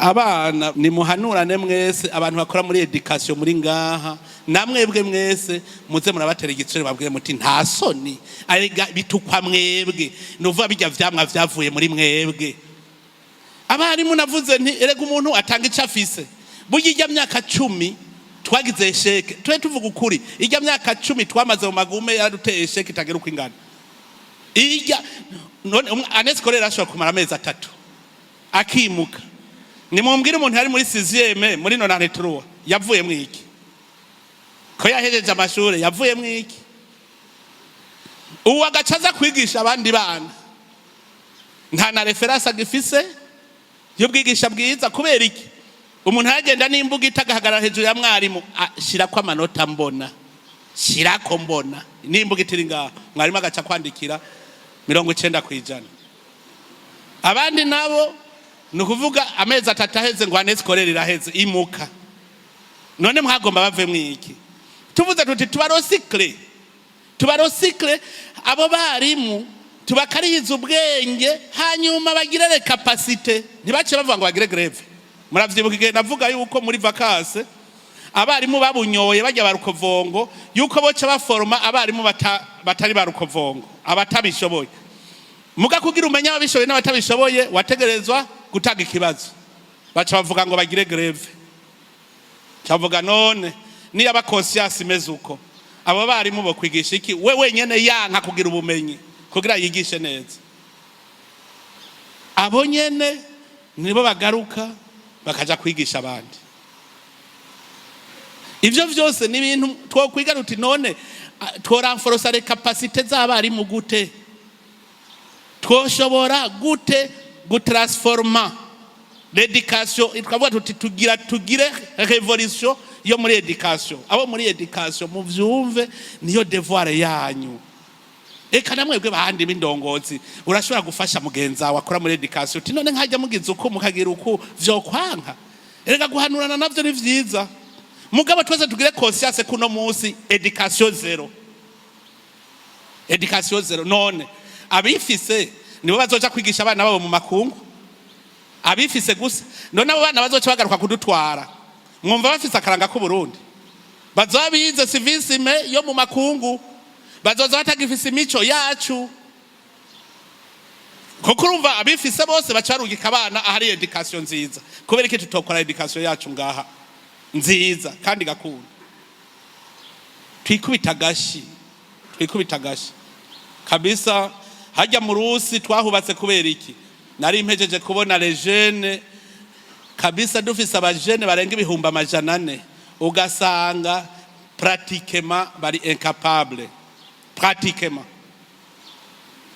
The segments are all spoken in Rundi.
Abana nimuhanurane mwese, abantu bakora muri éducation muri ngaha, namwebwe mwese muze murabatera igitsure, babwire muti: "Nta soni, arega bitukwa mwebwe." Nuvuga bijya vyamwa vyavuye muri mwebwe abarimu. Navuze nti: "Erega umuntu atanga ico afise." Burya ijya myaka 10 twagize échec, tube tuvuga ukuri, ijya myaka 10 twamaze mu magume yaraduteye échec itagira uko ingana. Ijya none année scolaire ashobora kumara amezi 3 akimuka. Nimumbwire umuntu yari muri sixième muri 93 yavuye iki? Ko yahejeje amashuri, yavuye iki? Ubu agaca aza kwigisha abandi bana, nta na référence agifise y'ubwigisha bwiza. Kubera iki? Umuntu aragenda n'imbuga agahagarara hejuru ya mwarimu: "Shirako amanota mbona, shirako mbona." N'imbuga itiri ngaho, mwarimu agaca kwandikira 90%. Abandi nabo ni ukuvuga amezi 3 aheze ngo année scolaire iraheze, imuka. None mwagomba bavemwo iki? Tuvuze tuti tubarecycle, tubarecycle abo barimu, tubakarihiza ubwenge, hanyuma bagire les capacités, ntibace bavuga ngo bagire grève. Muravyibuka igihe navuga yuko muri vacances abarimu babunyoye bajya barukovongo, yuko boca baforma abarimu batari barukovongo, abatabishoboye. Muga kugira umenye ababishoboye n'abatabishoboye, wategerezwa gutanga ikibazo. Baca bavuga ngo bagire grève. Cavuga: "None niba conscience imeze uko, abo barimu bo kwigisha iki?" We wenyene yanka kugira ubumenyi kugira yigishe neza. Abo nyene nibo bagaruka bakaja kwigisha abandi. Ivyo vyose ni ibintu twokwiga ruti: none tworenforça les capacités z'abarimu gute? Twoshobora gute gutransforma l'éducation? Twavuga tuti tugira tugire révolution yo muri éducation. Abo muri éducation muvyumve, niyo devoir yanyu. Eka namwebwe bandi b'indongozi, urashobora gufasha mugenzi wawe akora muri éducation uti: "None nkajya mugize uku, mukagira uku, vyokwanka?" Erega guhanurana navyo ni vyiza. Mugabo twese tugire conscience kuno munsi éducation zéro, éducation zéro. None abifise nibo bazoja kwigisha abana babo mu makungu, abifise gusa. None abo bana bazoca bagaruka kudutwara, mwumva bafise akaranga k'Uburundi? Bazoba bize civisme yo mu makungu, bazoza batagifise imico yacu. Kuko urumva abifise bose baca barungika abana ahari éducation nziza. Kubera iki tutokora éducation yacu ngaha nziza kandi gakunda? Twikubita agashi, twikubita agashi kabisa. Hajya mu rusi twahubatse kubera iki? Nari mpejeje kubona les jeunes kabisa, dufise abajene barenga 400,000, ugasanga pratiquement bari incapable. Pratiquement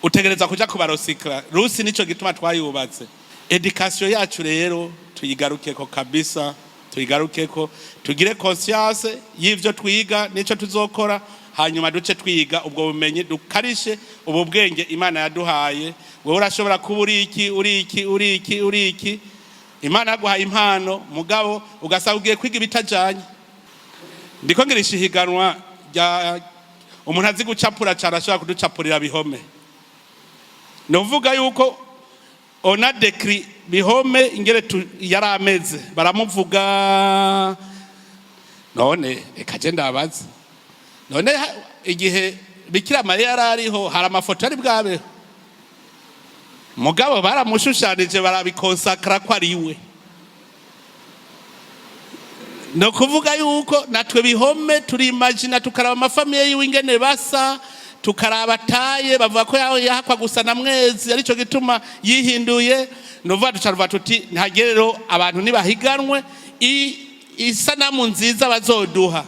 utegereza kuja kubarecycla. Rusi nico gituma twayubatse. Éducation yacu rero tuyigarukeko kabisa, tuyigarukeko, tugire conscience y'ivyo twiga nico tuzokora, hanyuma duce twiga ubwo bumenyi, dukarishe ubu bwenge Imana yaduhaye. Wewe urashobora kuba uri iki, uri iki, uri iki, uri iki, Imana yaguhaye impano, mugabo ugasanga ugiye kwiga ibitajanye. Ndiko ngirisha ihiganwa rya umuntu azi gucapura cyane, ashobora kuducapurira Bihome. Ni uvuga yuko on a décrit Bihome ingere yari ameze, baramuvuga. None reka je ndabaza: none igihe Bikira Mariya yari ariho, hari amafoto ari bwabeho? Mugabo baramushushanije, barabiconsacra ko ari we. Ni ukuvuga yuko natwe Bihome turimagina, tukaraba amafamilles yiwe ingene basa, tukaraba taye. Bavuga ko yahakwa gusa na Mwezi, aricyo gituma yihinduye. Ni ukuvuga duca tuti ntihagire rero abantu nibahiganwe, isanamu nziza bazoduha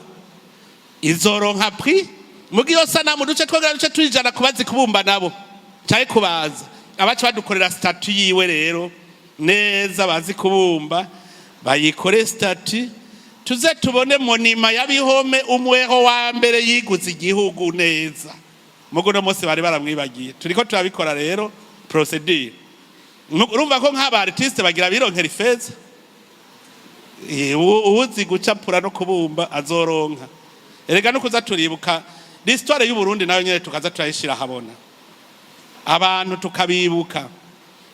izoronka prix. Muga iyo sanamu duce twongera duce tuyijana kubazi kubumba nabo canke kubaza abaca badukorera statue yiwe rero neza, bazi kubumba bayikore statue, tuze tubone monument ya Bihome, umweho wa mbere yiguze igihugu neza. Mugo uno munsi bari baramwibagiye. Turiko turabikora rero procédure. Urumva ko nk'aba artiste bagira bironkera ifeza. Uwuzi gucapura no kubumba azoronka. Erega no kuza turibuka l'histoire y'u Burundi nayo nyene, tukaza turayishira habona, abantu tukabibuka.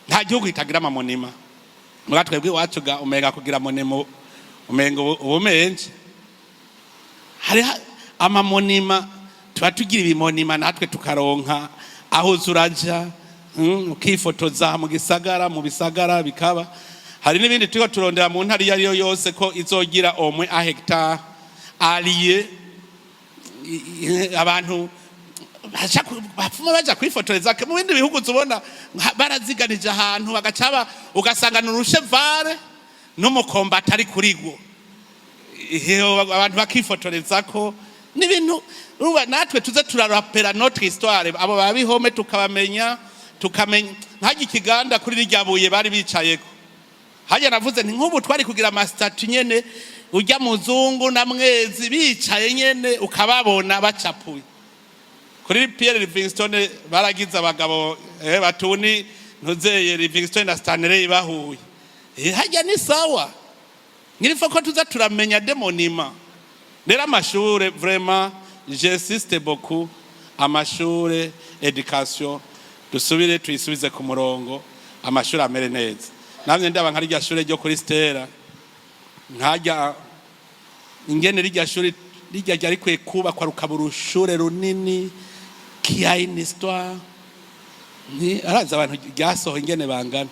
Nta gihugu kitagira amamonuments. Muga twebwe iwacu ga umenga kugira monument, umenga ubumenje hariho ama monuments. Tuba tugira ibi monuments, natwe tukaronka aho uza uraja, ukifotoza mu gisagara, mu bisagara bikaba. Hari n'ibindi turiko turondera mu ntara iyo ariyo yose ko izogira omwe a hectare ariye abantu bapfuma baja kwifotoreza. Mu bindi bihugu tubona baraziganije ahantu bagaca, ugasanga ni urushevare n'umukomba atari kuri gwo. Abantu bakifotorezako n'ibintu. Urumva, natwe tuze turarapera notre histoire, abo babihome tukabamenya, tukamenya nkajya ikiganda kuri rirya buye bari bicayeko hajya. Navuze nti nk'ubu twari kugira ama statues nyene, ujya muzungu na Mwezi bicaye nyene, ukababona bacapuye kuri Pierre Livingstone. Baragize abagabo batuni ntuzeye Livingstone na Stanley bahuye. Hajya ni sawa ngirifo ko tuza turamenya des monuments. Rero amashure, vraiment j'insiste beaucoup, amashure, éducation, dusubire tuyisubize ku murongo, amashure amere neza. Namye ndaba nka rirya shure ryo kuri Stella, nkajya ingene rirya shure rirya ryari rikwiye kubakwa, rukaba urushure runini qui a une histoire. Ni arazi abantu ryasohoye ingene bangana,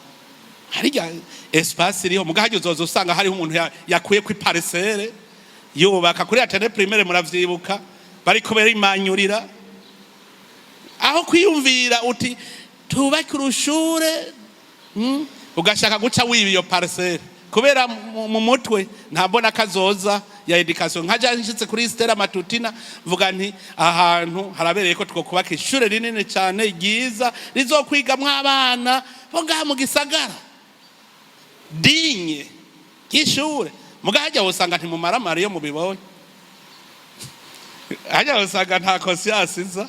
harya espace iriho. Muga harya uzoza usanga hariho umuntu yakuye ku parcelle yubaka kuri athénée primaire. Muravyibuka bariko berimanyurira aho kwiyumvira uti tubake urushure, Ugashaka guca wiba iyo parcelle kubera mu mutwe nta mbona kazoza ya éducation. Nkaja nshitse kuri Stella Matutina, mvuga nti ahantu harabereye ko twokubaka ishure rinini cyane ryiza rizokwigamwo abana bo ngaha mu gisagara, digne ry'ishure. Muga hajya wosanga ntimumaramara iyo mubibonye, hajya wosanga nta conscience iza.